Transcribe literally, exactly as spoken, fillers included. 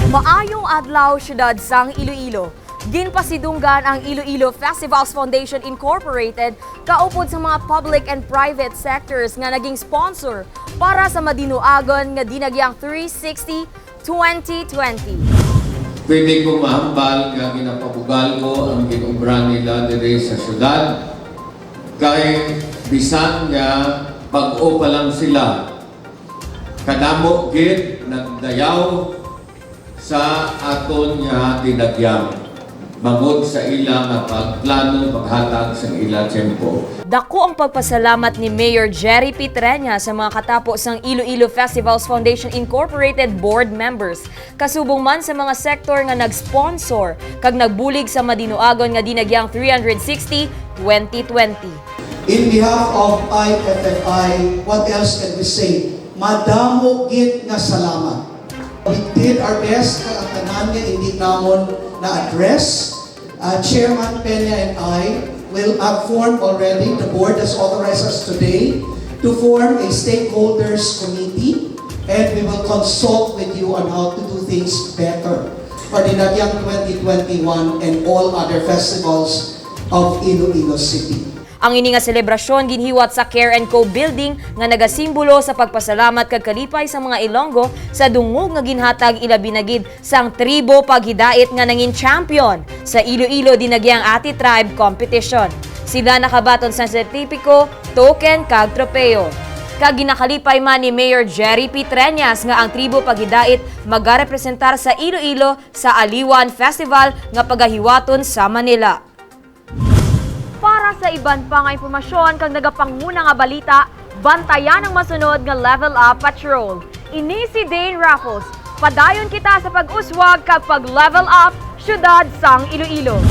Maayong adlaw, siyudad sang Iloilo. Ginpasidunggan ang Iloilo Festivals Foundation Incorporated kaupod sa mga public and private sectors nga naging sponsor para sa madinuagon nga Dinagyang three sixty twenty twenty. Pwede ko mahambal nga ginapabugal ko ang ginobra nila diri sa syudad, kay bisan nga bag-o pa lang sila, kadamo gid nagdayaw sa aton nga Dinagyang bangod sa ila nga pagplano, paghatag sa ila tiyempo. Dako ang pagpasalamat ni Mayor Jerry Pitreña sa mga katapo sang Iloilo Festivals Foundation Incorporated board members, kasubong man sa mga sektor nga nag-sponsor kag nagbulig sa madinuagon nga Dinagyang three hundred sixty twenty twenty. In behalf of I F F I, what else can we say? Madamo gid nga salamat. We did our best, kay ang tanan nga hindi namon na-address. Uh, Chairman Peña and I will have formed already, the board has authorized us today to form a stakeholders committee, and we will consult with you on how to do things better for Dinagyang twenty twenty-one and all other festivals of Iloilo City. Ang ini nga selebrasyon ginhiwat sa Care and Co Building nga nagasimbolo sa pagpasalamat kag kalipay sa mga Ilonggo sa dungog nga ginhatag, ilabi na gid sang tribo paghidait nga nangin champion sa Iloilo Dinagyang Ati Tribe Competition. Sila nakabaton sang sertipiko, token, kag tropeyo. Kag ginakalipay man ni Mayor Jerry P. Treñas nga ang tribo paghidait magarepresentar sa Iloilo sa Aliwan Festival nga pagahiwaton sa Manila. Para sa iban pa nga impormasyon kag nagapanguna nga balita, bantayan ang masunod nga Level Up Patrol. Ini si Dane Raffles. Padayon kita sa pag-uswag kag pag-level up, siyudad sang Iloilo.